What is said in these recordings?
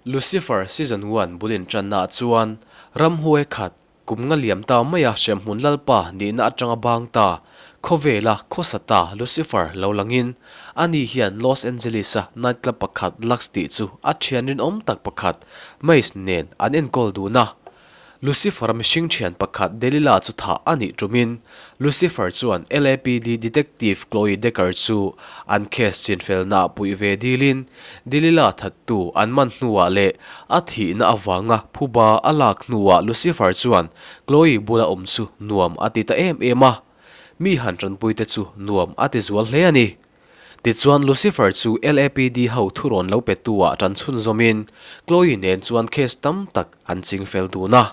Lucifer Season One bul inṭannaah chuan ramhuai khat kum nga liam ta maia hremhmun lalpa nihna aṭanga bang ta khawvela khawsa ta Lucifer lo langin ani hian Los Angeles-a nightclub pakhat Lux tih chu a ṭhian rinawm tak pakhat Mace nen an enkawl dun a. Lucifer-a mihring thian pakhat Delilah chu thah a nih tumin Lucifer chuan LAPD Detective Chloe Decker chu an case chinfelnaah puih ve dilin Delilah thattu an man hnuah leh a thihna avanga phuba a lak hnuah Lucifer chuan Chloe bula awm chu nuam a ti ta em em a, mi han tanpuite chu nuam a ti zual hle a ni. Tichuan Lucifer chu LAPD ho thurawn lo petu ah tan chhunzawmin Chloe nen chuan case tam tak an ching fel dun a.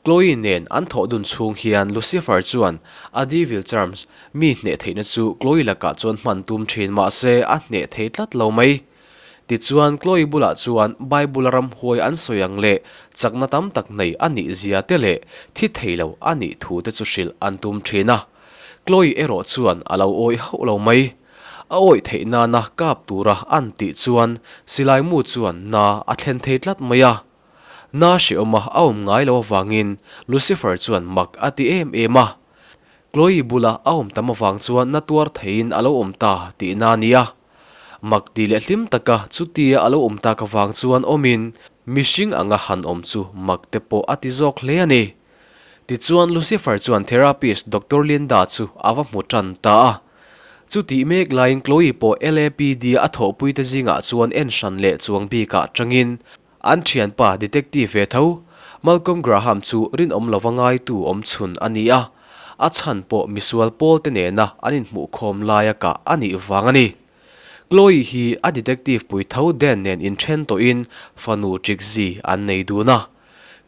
Chloe nen an thawh dun chhung hian Lucifer chuan a devil charms mi hneh theihna chu Chloe lakah chuan hman tum thin mahse a hneh thei tlat lo mai. Tichuan Chloe bulah chuan Bible a ramhuai an sawi ang leh chakna tam tak nei a nih zia te leh thi thei lo a nih thu te chu hrilh an tum thin a. Chloe erawh chuan a lo awih hauh lo mai. A awih theih nana kap tura an tih chuan silai mu chuan na a thlen thei tlat mai a. Na hrehawma a awm ngai lo avangin Lucifer chuan mak a ti em em a. Chloe bula a awm tam avang chuan na tuar theiin a lo awm ta tihna a ni a. Mak ti leh hlim taka chutia a lo awm tak avang chuan awmin mihring anga han awm chu mak te pawh a ti zawk hle a ni. Tichuan Lucifer chuan therapist Doctor Linda chu a va hmu tan ta a. Chutih mek laiin Chloe pawh LAPD a thawhpuite zingah chuan en hran leh chuang bikah tangin an thianpa detective ve tho Malcolm Graham chu rinawm lova ngaitu awm chhun a ni a, a chhan pawh misual pawlte nena an inhmuhkhawm laia kah a nih vang a ni. Chloe hi a detective pui tho Dan nen inthen tawhin fanu Trixie an nei dun a.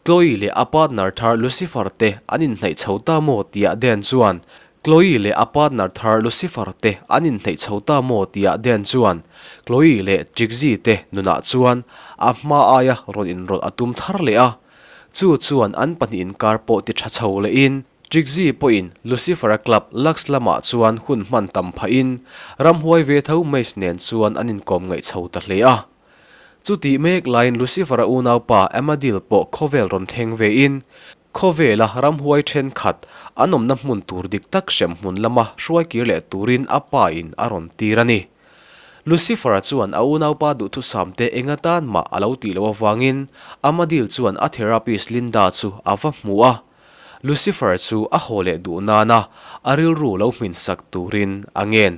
Chloe leh a partner thar Lucifer te an inhnaih chho ta maw tiah Dan chuan Chloe leh a partner thar Lucifer te an inhnaih chho ta maw tiah Dan chuan Chloe leh Trixie te nunah chuan a hma aia rawn inrawlh a tum thar leh a. Chu chuan an pahnih inkar pawh ti tha chho lehin Trixie pawhin Lucifer-a club Lux lamah chuan hun hman tam phahin ramhuai ve tho Mace nen chuan an inkawm ngaih chho ta hle a. Chutih mek laiin Lucifer-a unaupa Amadil pawh khawvel rawn thleng vein, khawvela ramhuai thenkhat an awmna hmun tur dik tak hrem hmun lama hruai kir leh turin a pa in a rawn tir a ni. Lucifer-a chuan a unaupa duhthusamte eng atan mah a lo tih loh avangin Amadil chuan a therapist Linda chu a va hmu a. Lucifer chu a haw leh duh nana a rilru lo hminsak turin a ngen.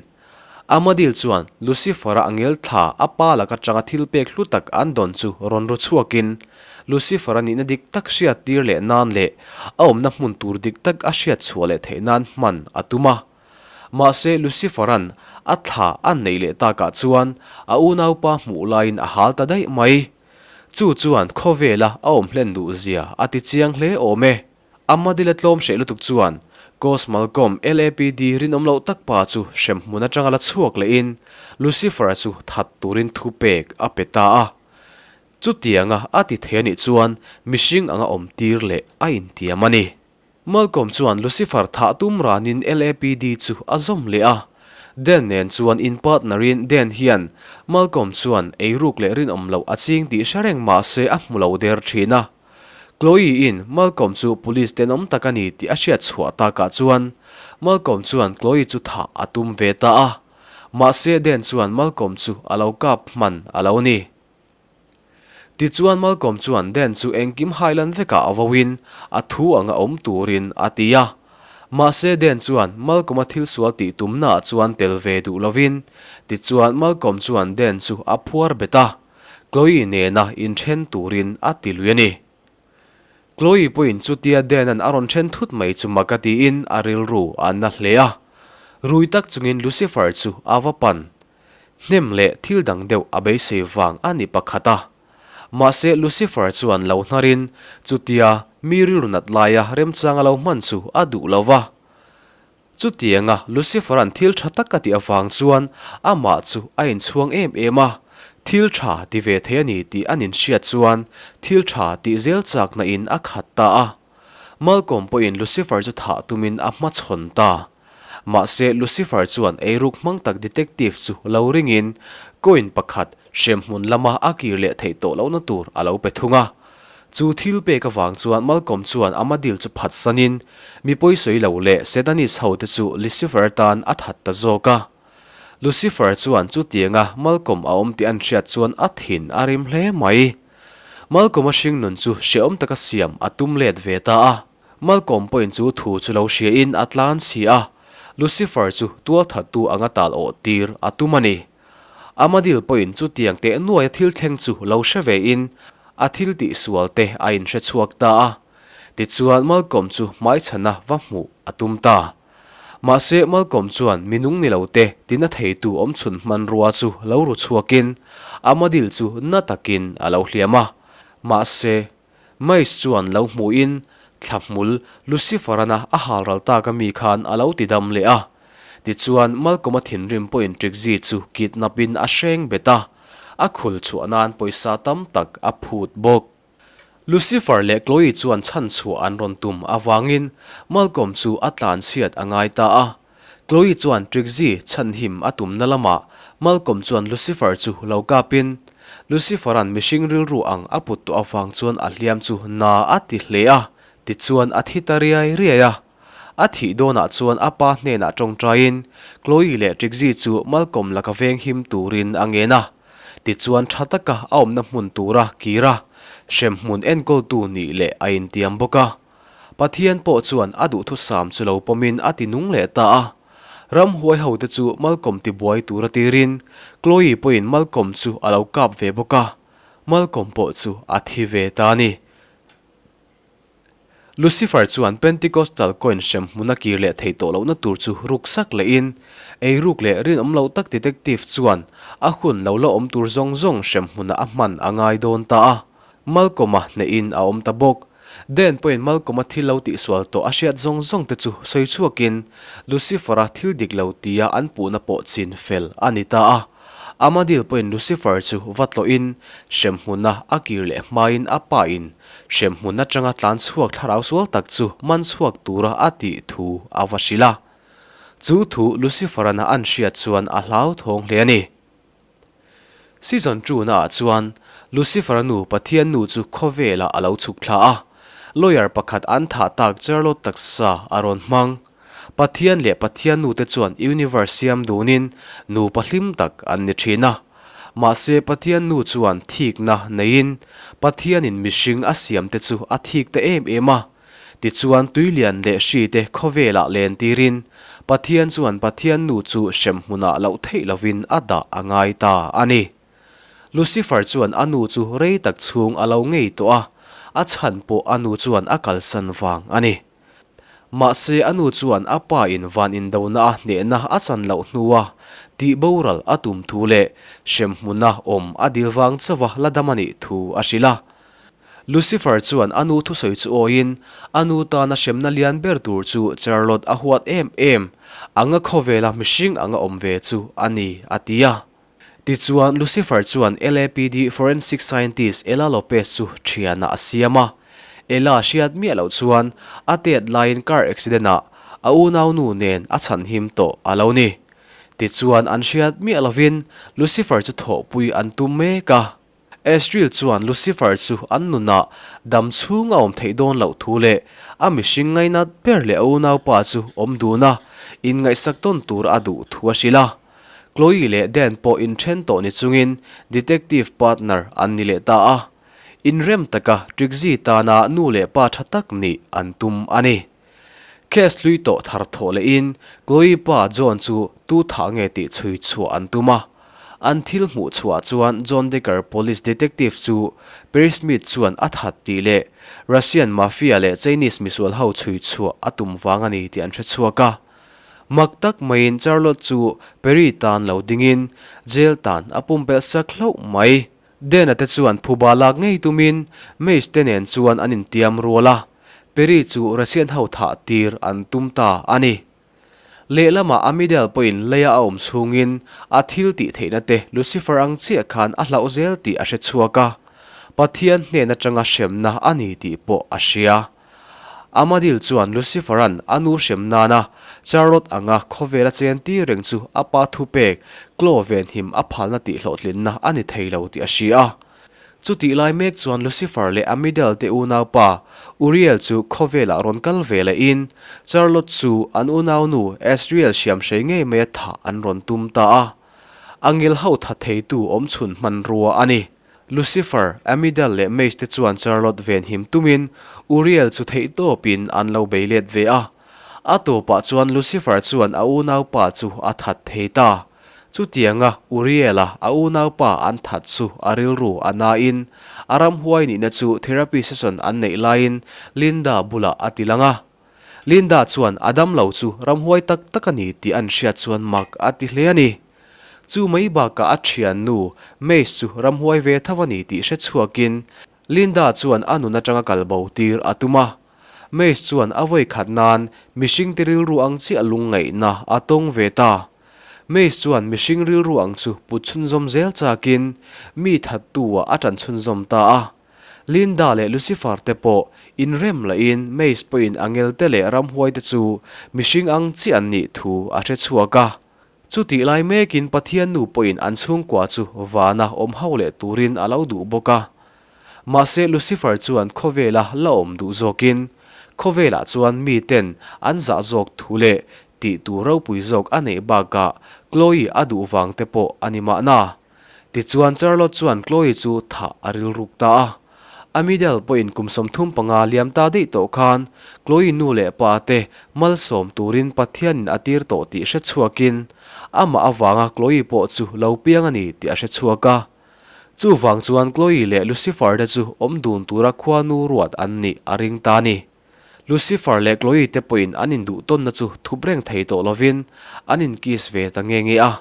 Amadil chuan Lucifer-a angel thla a pa lak atanga thil pek hlu tak an dawn chu rawn ru chhuakin, Lucifer-a nihna dik tak hriat tir leh nan leh a awmna hmun tur dik tak a hriat chhuah leh theih nan hman a tum a. Mahse Lucifer-a'n a thla a neih leh takah chuan a unaupa hmuh laiin a hal ta daih mai. Chu chuan khawvela a awm hlen duh zia a ti chiang hle awm e. Amadil a tlawm hreh lutuk chuan Ghost Malcolm LAPD rinawm loh tak pa chu hremhmun atanga la chhuak lehin Lucifer-a chu that turin thu pek a pe ta a. Chutianga a ti thei anih chuan mihring anga awm tir leh a intiam a ni. Malcolm chuan Lucifer thah tum ranin LAPD chu a zawm leh a. Dan nen chuan in partner in Dan hian Malcolm chuan eiruk leh rinawm loh a ching tih hre reng mahse a hmu lo der thin a. Chloe in Malcolm chu police tenawm tak a ni tih a hriat chhuah takah chuan Malcolm chuan Chloe chu thah a tum ve ta a. Mahse Dan chuan Malcolm chu a lo kap hman a lo ni. Tichuan Malcolm chuan Dan chu engkim hailan vekah a vauin a thu anga awm turin a ti a. Mahse Dan chuan Malcolm-a thil sual tih tumnaah chuan tel ve duh lovin tichuan Malcolm chuan Dan chu a phuar bet a. Chloe nena inthen turin a ti lui a ni. Chloe pawhin chutia Dan-a'n a rawn then thut mai chu mak a tiin a rilru a na hle a. Rui tak chungin Lucifer chu a va pan. Hnem leh thil dang deuh a beisei vang a ni pakhat a. Mahse Lucifer chuan lo hnarin chutia mi rilru nat laia remchang a lo hman chu a duh lo va. Chutianga Lucifer-a'n thil tha tak a tih avang chuan amah chu a inchhuang em em a, thil tha ti ve thei a ni tih an inhriat chuan thil tha tih zel chakna in a khat ta a. Malcolm pawhin Lucifer chu thah tumin a hmachhawn ta. Mahse Lucifer chuan eiruk hmang tak detective chu lo ringin coin pakhat Hremhmun lama a kir leh theih tawh lohna tur a lo pe thung a. Chu thil pek avang chuan Malcolm chuan Amadil chu phatsanin mi pawisawi lo leh Satanist hote chu Lucifer tan a that ta zawk a. Lucifer chuan chutianga Malcolm a awm tih an hriat chuan a thin a rim hle mai. Malcolm-a hringnun chu hrehawm taka siam a tum let ve ta a. Malcolm pawhin chu thu chu lo hriain a tlan si a, Lucifer chu tualthattu anga tal awh tir a tum a ni. Amadil pawhin chutiang teh nuaia thil thleng chu lo hre vein a thil tihsual te a inhre chhuak ta a. Tichuan Malcolm chu hmaichhana va hmuh a tum ta. Mahse Malcolm chuan mi nung ni lo te tina theitu awmchhun hmanrua chu lo ru chhuakin Amadil chu na takin a lo hliam a. Mahse Mace chuan lo hmuhin thlahmul Lucifer-ana a halral tak a mi khan a lo ti dam leh a. Tichuan, Malcolm-a thinrim pawhin Trixie chu kidnap-in a hreng bet a, a khul chhuah nan pawisa tam tak a phut bawk. Lucifer leh Chloe chuan chhanchhuah an rawn tum avangin Malcolm chu a tlanchhiat a ngai ta a. Chloe chuan Trixie chhanhim a tumna lamah Malcolm chuan Lucifer chu lo kapin, Lucifer-a'n mihring rilru ang a put tawh avang chuan a hliam chu na a ti hle a, tichuan a thi ta riai riai a. A thih dawnah chuan a pa hnenah tawngtaiin Chloe leh Trixie chu Malcolm laka venghim turin a ngen a. Tichuan tha taka a awmna hmun tura kir a, hremhmun enkawltu nih leh a intiam bawk a. Pathian pawh chuan a duhthusam chu lo pawmin a ti nung leh ta a. Ramhuai hote chu Malcolm tibuai tura tirin Chloe pawhin Malcolm chu a lo kap ve bawk a, Malcolm pawh chu a thi ve ta a ni. Lucifer chuan Pentecostal coin hrem hmuna kir leh theih tawh lohna tur chu ruk sak lehin, eiruk leh rinawm lo tak detective chuan a hun lo la awm tur zawng zawng hrem hmunah a hman a ngai dawn ta a. Malcolm-a hnehin a awm ta bawk. Dan pawhin Malcolm-a thil lo tihsual tawh a hriat zawng zawng te chu sawi chhuakin Lucifer-a thil dik lo tia an puhna pawh chin fel a ni ta a. Amadil pawhin Lucifer chu va tlawhin hremhmuna a kir leh hmain a pain hremhmun atanga tlan chhuak thlarau sual tak chu man chhuak tura a tih thu a va hrilh a. Chu thu Lucifer-an a an hriat chuan a hlauthawng hle a ni. Season two naah chuan Lucifer-a nu Pathian nu chu khawvelah a lo chhuk thla a, lawyer pakhat an thah tak Charlotte taksa a rawn hmang. Pathian leh Pathian nu te chuan universe siam dunin nupa hlim tak an ni thin a. Mahse Pathian nu chuan thikna neiin Pathianin mihring a siam te chu a thik ta em em a. Tichuan tuilian leh hri te khawvelah len tirin Pathian chuan Pathian nu chu hrem hmunah loh theih lovin a dah a ngai ta a ni. Lucifer chuan a nu chu rei tak chhung a lo ngei tawh a, a chhan pawh a nu chuan a kalsan vang a ni. Mahse a nu chuan a pa in van indona a hnehna a chan loh hnua tih boral a tum thu leh hrem hmuna awm a dil vang chauha la dam a nih thu a hrilh a. Lucifer chuan a nu thusawi chu awiin, a nu tana hremna lian ber tur chu Charlotte a huat em em anga khawvela mihring anga awm ve chu a ni, a ti a. Tichuan, Lucifer chuan LAPD forensic scientist Ella Lopez chu thianah a siam a. Ella hriat miah loh chuan a tet laiin car accident-ah a unaunu nen a chhanhim tawh a lo ni. Tichuan, an hriat miah lovin Lucifer chu thawhpui an tum mek a. Ezreal chuan Lucifer chu an nunah dam chhung a awm theih dawn loh thu leh a mihring ngainat ber leh a unaupa chu awm dun a, inngaihsak tawn tur a duh thu a hrilh a. Chloe leh Dan pawh inthen tawh ni chungin detective partner an ni leh ta a. Inrem taka Trixie tana nu leh pa tha tak nih an tum a ni. Case hlui tawh thar thawh lehin Chloe pa John chu tu thah nge tih chhui chhuah an tum a. An thil hmuh chhuah chuan John Decker police detective chu Perry Smith chuan a that tih leh Russian mafia leh Chinese misual ho chhui chhuah a tum vang a ni tih an hre chhuak a. Mak tak maiin Charlotte chu Perry tan lo dingin jail tan a pumpelh sak hlauh mai. Dana te chuan phuba lak ngei tumin Mace te nen chuan an intiam rual a. Perry chu Russian ho thah tir an tum ta a ni. Lehlamah Amidel pawhin leia a awm chhungin a thil tih theihna te Lucifer ang chiah khan a hlauh zel tih a hre chhuak a, Pathian hnen atanga hremna a ni tih pawh a hria. Amadil chuan Lucifer-a'n a nu hrem nana Charlotte anga khawvela chen tir reng chu a pa thupek Chloe venhim a phalna tih hlawhtlinna a ni thei lo tih a hria a. Chutih lai mek chuan Lucifer leh Amidel te unaupa Uriel chu khawvelah rawn kal ve lehin Charlotte chu an unaunu Asriel hriamhrei ngei maia thah an rawn tum ta a. Angel ho tha theitu awmchhun hmanrua a ni. Lucifer, Amidel leh Mace te chuan Charlotte venhim tumin Uriel chu theihtawpin an lo bei let ve a. A tawpah chuan Lucifer chuan a unaupa chu a that thei ta. Chutianga Uriel-a a unaupa an that chu a rilru a nain a ramhuai nihna chu therapy session an neih laiin Linda bulah a ti lang a. Linda chuan a damlo chu ramhuai tak tak a ni tih an hriat chuan mak a ti hle a ni. Chu mai bakah a thiannu Mace chu ramhuai ve tho a ni tih hre chhuakin Linda chuan a nun atanga kal bo tir a tum a. Mace chuan a vawi khat nan mihringte rilru ang chiah lungngaihna a tawng ve ta. Mace chuan mihring rilru ang chu put chhunzawm zel chakin mi thattu-ah a tan chhunzawm ta a. Linda leh Lucifer te pawh inrem lahin Mace pawhin angelte leh ramhuaite chu mihring ang chiah an nih thu a hre chhuak a. Chutih lai mekin Pathian nu pawhin an chhungkua chu vana awm ho leh turin a lo duh bawk a. Mahse Lucifer chuan khawvela la awm duh zawkin khawvelah chuan miten an zah zawk thu leh tih tur ropui zawk a neih bakah Chloe a duh vang te pawh a ni mahna. Tichuan Charlotte chuan Chloe chu thah a rilruk ta a. Amidel pawhin kum 35 liam ta daih tawh khan Chloe nu leh pa te malsawm turin Pathianin a tir tawh tih hre chhuakin amah avanga Chloe pawh chu lo piang a ni tih a hre chhuak a. Chuvang chuan Chloe leh Lucifer te chu awm dun tura khuanu ruat an nih a ring ta a ni. Lucifer leh Chloe te pawhin an induh tawnna chu thup reng thei tawh lovin an inkiss ve ta nge nge a.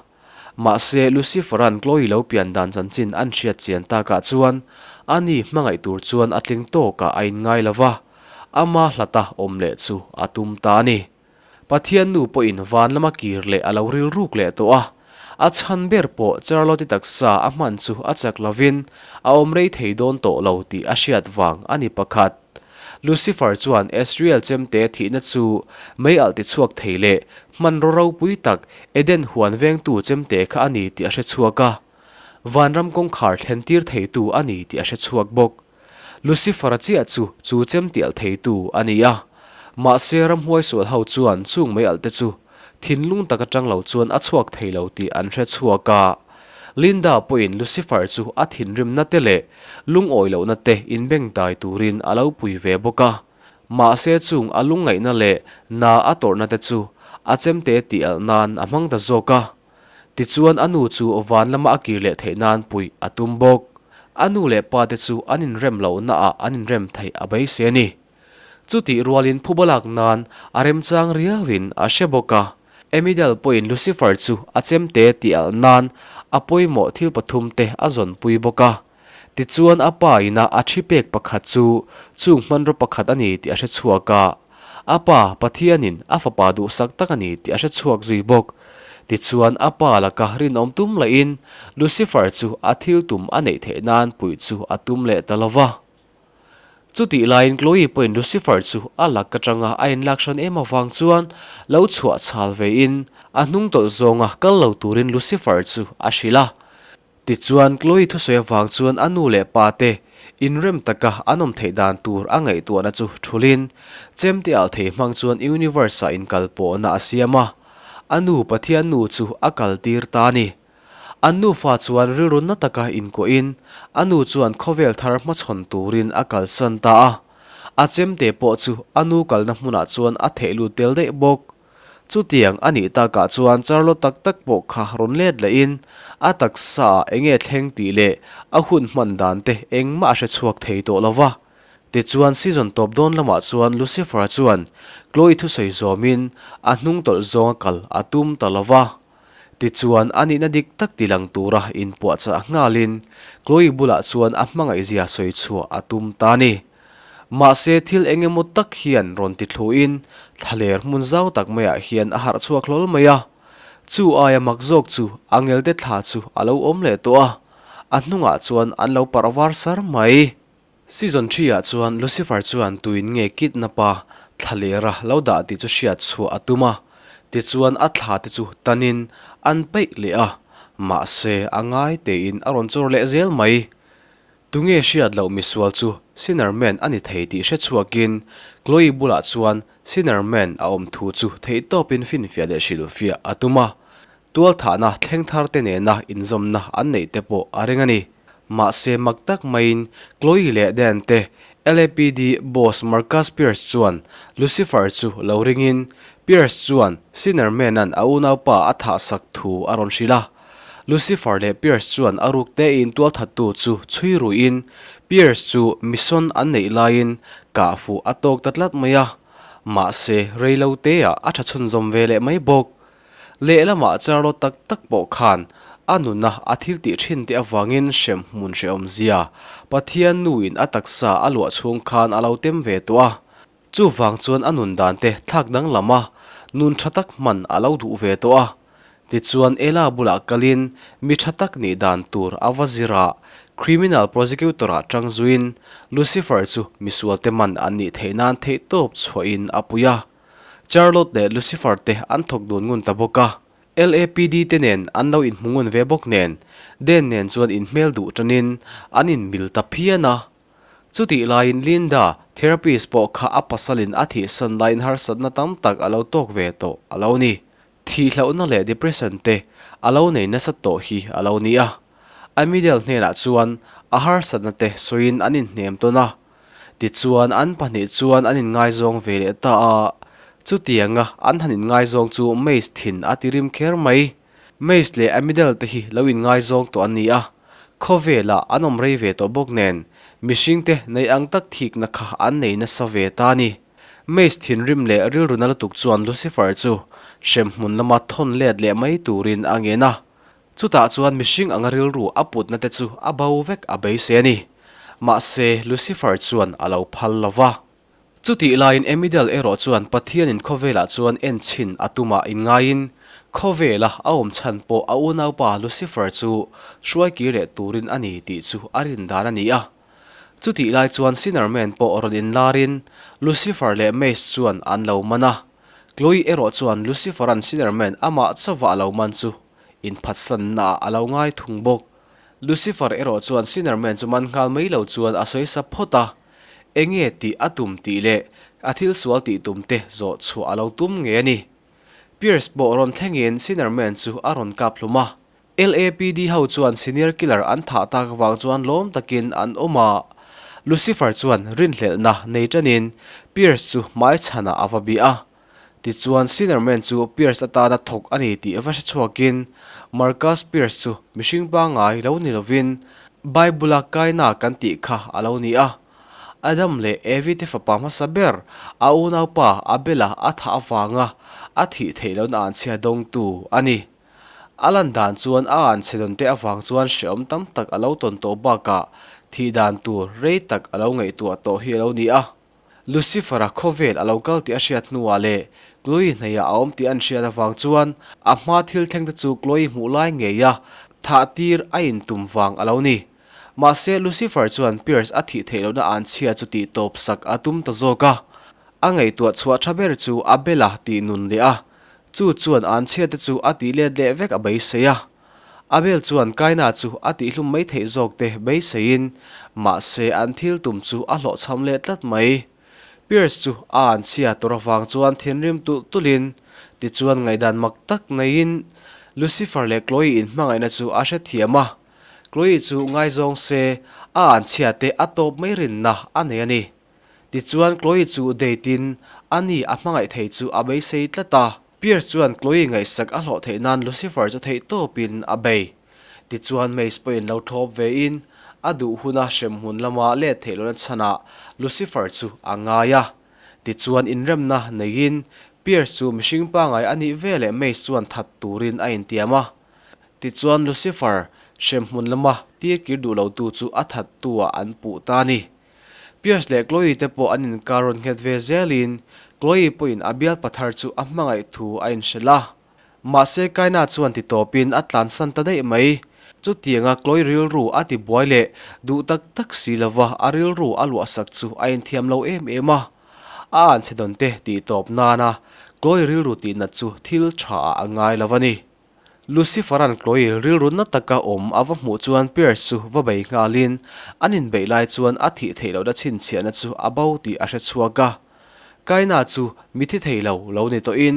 Mahse, Lucifer-a'n Chloe lo pian dan chanchin an hriat chian takah chuan ani hmangaih tur chuan a tling tawkah a inngai lo va, ama hlata awm leh chu a tum ta a ni. Pathian nu pawhin van lama kir leh a lo rilruk leh tawh a, a chhan ber pawh Charlotte-i taksa a hman chu a chak lovin a awm rei thei dawn tawh lo tih a hriat vang a ni pakhat. Lucifer chuan Asriel chemte thihna chu mei alh tichhuak thei leh hmanraw ropui tak Eden huan vengtu chemte kha a ni tih a hre chhuak a, vanram kawngkhar thlentir theitu a ni tih a hre chhuak bawk. Lucifer-a chiah chu chu chemtial theitu a ni a, mahse ramhuai sual ho chuan chung mei alh te chu thinlung tak atang lo chuan a chhuak thei lo tih an hre chhuak a. Linda pawhin Lucifer chu a thinrimna te leh lungawi lohna te inbengdai turin a lo pui ve bawk a. Mahse chung a lungngaihna leh na a tawrhna te chu a chemte tih alh nan a hmang ta zawk a. Tichuan a nu chu van lama a kir leh theih nan puih a tum bawk. A nu leh pa te chu an inrem lohnaah an inrem theih a beisei a ni. Chutih rualin phuba lak nan a remchang riauin a hre bawk a. Emidel pawhin Lucifer chu a chemte tih alh nan a pawimawh thil pathum te a zawnpui bawk a. Tichuan a pa ina a thi pek pakhat chu chung hmanraw pakhat a ni tih a hre chhuak a. A pa, Pathianin a fapa duhsak tak a ni tih a hre chhuak zui bawk. Tichuan a pa laka rinawm tum lahin Lucifer chu a thil tum a neih theih nan puih chu a tum leh ta lo va. Chutih laiin Chloe pawhin Lucifer chu a lak atanga a inlak hran em avang chuan lo chhuah chhal vein a hnung tawlh zawnga kal lo turin Lucifer chu a hrilh a. Tichuan, Chloe thusawi avang chuan a nu leh pa te inrem taka an awm theih dan tur a ngaihtuahna chu thulin, chemte alh thei hmang chuan universe-ah inkal pawhna a siam a, a nu Pathian nu chu a kaltir ta a ni. An nufa chuan rilru na taka inkuahin a nu chuan khawvel thar hmachhawn turin a kalsan ta a, a chemte pawh chu a nu kalna hmunah chuan a theh lut tel daih bawk. Chutiang a nih takah chuan Charlotte tak tak pawh kha rawn let lehin a taksa ah enge thleng tih leh a hun hman dan te engmah a hre chhuak thei tawh lo va. Tichuan season tawp dawn lamah chuan Lucifer-a chuan Chloe thusawi zawmin a hnung tawlh zawnga kal a tum ta lo va. Tichuan a nihna dik tak tilang tura inpuahchah nghalin Chloe bulah chuan a hmangaihzia sawi chhuah a tum ta a ni. Mahse thil eng emaw tak hian rawn ti thluin thlaler hmun zau tak maiah hian a harh chhuak hlawl mai a. Chu aia mak zawk chu angelte thla chu a lo awm leh tawh a, a hnungah chuan an lo parh var sar mai. Season three ah chuan Lucifer chuan tuin nge kidnap a, thlalera lo dah tih chu hriat chhuah a tum a, tichuan a thla te chu tanin an peih leh a, mahse a ngai tein a rawn chawr leh zel mai. Tunge hriat loh misual chu Sinner Man a ni thei tih hre chhuakin Chloe bulah chuan Sinner Man a awm thu chu theihtawpin finfiah leh hrilhfiah a tum a, tualthahna thleng thar te nena inzawmna an neih te pawh a ring a ni. Mahse mak tak maiin Chloe leh Dan te LAPD boss Marcus Pierce chuan Lucifer chu lo ringin Pierce chuan Sinner Man-a'n a unaupa a thahsak thu a rawn hrilh a. Lucifer leh Pierce chuan a ruk tein tualthattu chu chhui ruiin Pierce chu mission an neih laiin kah fuh a tawk ta tlat mai a. Mahse rei lo teah a tha chhunzawm ve leh mai bawk. Lehlamah Charlotte tak tak pawh khan a nuna a thil tih thin te avangin hremhmun hrehawm zia Pathian nuin a taksa a luah chhung khan a lo tem ve tawh a. Chuvang chuan a nun dan te thlak danglam a, nun tha tak hman a lo duh ve tawh a. Tichuan Ella bulah kalin mi tha tak nih dan tur a va zir a, criminal prosecutor ah tang zuiin Lucifer chu misual te man an nih theih nan theihtawp chhuahin a pui a. Charlotte leh Lucifer te an thawk dun ngun ta bawk a. LAPD te nen an lo inhmu ngun ve bawk nen, Dan nen chuan inhmel duh tanin an inmil ta phian a. Chutih laiin Linda, therapist pawh kha a pasalin a thihsan laiin harsatna tam tak a lo tawk ve tawh a lo ni. Thihlohna leh depression te a lo nei nasa tawh hi a lo ni a. Amidel hnenah chuan a harsatna te sawiin an inhnem tawn a. Tichuan an pahnih chuan an inngaizawng ve leh ta a. Chutianga an han inngaizawng chu Mace thin a ti rim kher mai. Mace leh Amidel te hi lo inngaizawng tawh an ni a, khawvelah an awm rei ve tawh bawk nen mihringte nei ang tak thikna kha an nei nasa ve ta a ni. Mace thinrim leh rilru na lutuk chuan Lucifer chu hremhmun lama thawn let leh mai turin a ngen a, chutah chuan mihring anga rilru a putna te chu a bo vek a beisei a ni. Mahse, Lucifer chuan a lo phal lo va. Chutih laiin Emidel erawh chuan Pathianin khawvelah chuan en chhin a tumah inngaiin, khawvela a awm chhan pawh a unaupa Lucifer chu hruai kir leh turin a ni tih chu a rin dan a ni a. Chutih lai chuan Sinner Man pawh rawn inlarin Lucifer leh Mace chuan an lo man a. Chloe erawh chuan Lucifer-a'n Sinner Man amah chauva a lo man chu inphatsannaah a lo ngai thung bawk. Lucifer erawh chuan Sinner Man chu man nghal mai lo chuan a sawi sa phawt a. Enge tih a tum tih leh a thil sual tih tum te zawh chhuah a lo tum ngei a ni. Pierce pawh rawn thlengin Sinner Man chu a rawn kap hlum a. LAPD ho chuan senior killer an thah tak avang chuan lawm takin an awm a. Lucifer chuan rinhlelhna nei tanin Pierce chu hmaichhanah a va bih a. Tichuan Sinner Man chu Pierce atana thawk a ni tih va hre chhuakin Marcus Pierce chu mihring pangngai lo ni lovin Bible-a Kaina kan tih kha a lo ni a. Adam leh Evi te fapa hmasa ber a unaupa Abel-a a thah avanga a thih theih lohna anchhia dawngtu a ni. A lan dan chuan a anchhe dawn te avang chuan hrehawm tam tak a lo tawn tawh bakah thih dan tur rei tak a lo ngaihtuah tawh hi a lo ni a. Lucifer-a khawvel a lo kal tih a hriat hnuah leh Chloe hnaihah a awm tih an hriat avang chuan a hma thil thleng te chu Chloe hmuh lai ngeia thah tir a intum vang a lo ni. Mahse, Lucifer chuan Pierce a thih theih lohna an chhia chu tih tawp sak a tum ta zawk a. A ngaihtuah chhuah tha ber chu Abel-a tih nun leh a, chu chuan an chhia te chu a tih let leh vek a beisei a. Abel chuan Kaina chu a tihhlum mai theih zawk te beiseiin, mahse an thil tum chu a hlawhchham leh tlat mai. Pierce chu a anchhia tur avang chuan thinrim tulh tulhin, tichuan ngaihdan mak tak neiin Lucifer leh Chloe inhmangaihna chu a hrethiam a. Chloe chu ngaizawng se a anchhia te a tawp mai rinna a nei a ni. Tichuan Chloe chu date in ani a hmangaih thei chu a beisei tlat a. Pierce chuan Chloe ngaihsak a hlawh theih nan Lucifer chu theih tawpin a bei. Tichuan Mace pawhin lo thlawp ve in a duh huna hremhmun lama let theih lohna chhanah Lucifer chu a ngai a. Tichuan inremna neiin Pierce chu mihring pangai a nih veleh Mace chuan that turin a intiam a. Tichuan Lucifer hremhmun lama tir kir duh lotu chu a thattu ah an puh ta a ni. Pierce leh Chloe te pawh an inkar rawn nghet ve zelin Chloe pawhin a bial pathar chu a hmangaih thu a inhrilh a. Mahse Kaina chuan ti tawpin a tlansan ta daih mai. Chutianga Chloe rilru a ti buai leh duh tak tak si lova a rilru a luahsak chu a inthiam lo em em a. A anchhe dawn te tih tawp nana Chloe rilru tihnat chu thil tha ah a ngai lo a ni. Lucifer-a'n Chloe rilru na taka awm a va hmuh chuan Pierce chu va bei nghalin an inbeih lai chuan a thih theih lohna chhinchhiahna chu a bo tih a hre chhuak a. Kaina chu mi thi thei lo lo ni tawhin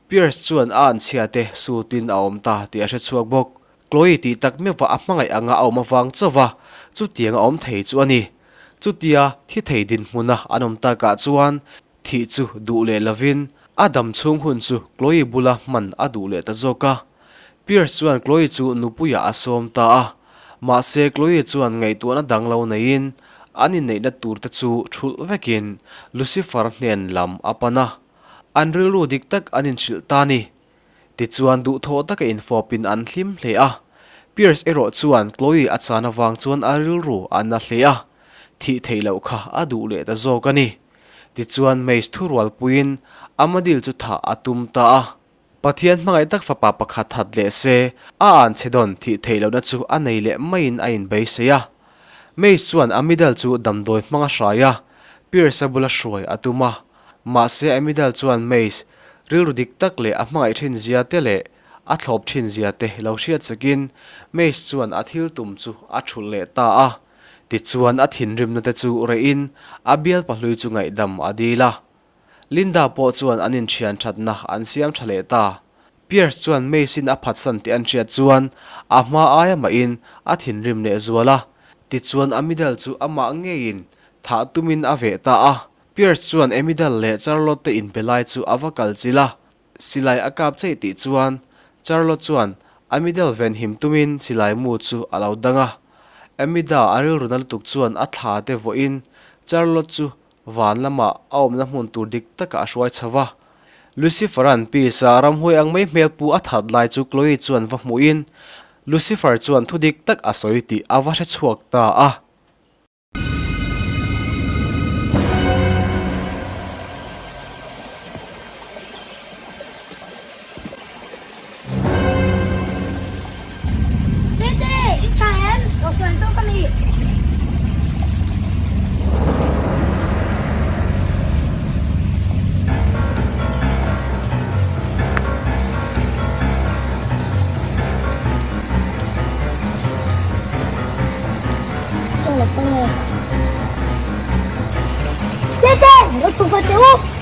Pierce chuan a anchhia te sutin a awm ta tih a hre chhuak bawk. Chloe tih tak meuhva a hmangaih anga a awm avang chauh a, chutiang a awm thei chu a ni. Chutia thi thei dinhmuna an awm takah chuan thih chu duh leh lovin a dam chhung hun chu Chloe bula hman a duh leh ta zawk a. Pierce chuan Chloe chu nupuiah a sawm ta a, mahse Chloe chuan ngaihtuahna dang lo neiin an inneihna tur te chu thulh vekin Lucifer hnen lam a pan a, an rilru dik tak an inhrilh ta a ni. Tichuan duhthawh taka infawpin an hlim hle a. Pierce erawh chuan Chloe a chan avang chuan a rilru a na hle a, thih theih loh kha a duh leh ta zawk a ni. Tichuan Mace thurualpuiin Amadil chu thah a tum ta a. Pathian hmangaih tak fapa pakhat that leh se, a anchhe dawn thih theih lohna chu a nei leh maiin a inbeisei a. Mace chuan Amidal chu damdawi hmang a hrai a, Pierce-a bula hruai a tum a. Mahse Amidal chuan Mace rilru dik tak leh a hmangaih thin zia te leh a thlawp thin zia te lo hriat sakin Mace chuan a thil tum chu a thulh leh ta a. Tichuan a thinrimna te chu reihin a bial pahlui chu ngaihdam a dil a. Linda pawh chuan an inthian thatna an siam tha leh ta. Pierce chuan Mace-in a phatsan tih an hriat chuan a hma aia mahin a thinrim leh zual a. Tichuan Amidal chu amah ngeiin thah tumin a veh ta a. Pierce chuan Amidal leh Charlotte te inpe lai chu a va kal chilh a, silai a kap cheih tih chuan Charlotte chuan Amidal venhim tumin silai mu chu a lo dang a. Amida a rilru na lutuk chuan a thla te vawiin Charlotte chu van lamah a awmna hmun tur dik takah a hruai chho va. Lucifer-a'n Peace-a ramhuai ang mai hmel pu a that lai chu Chloe chuan va hmuhin Lucifer chuan thu dik tak a sawi tih a va hre chhuak ta a. Tete, i tha em? Lo sawi tawk a ni. Tete, lo chhuk ve teh u.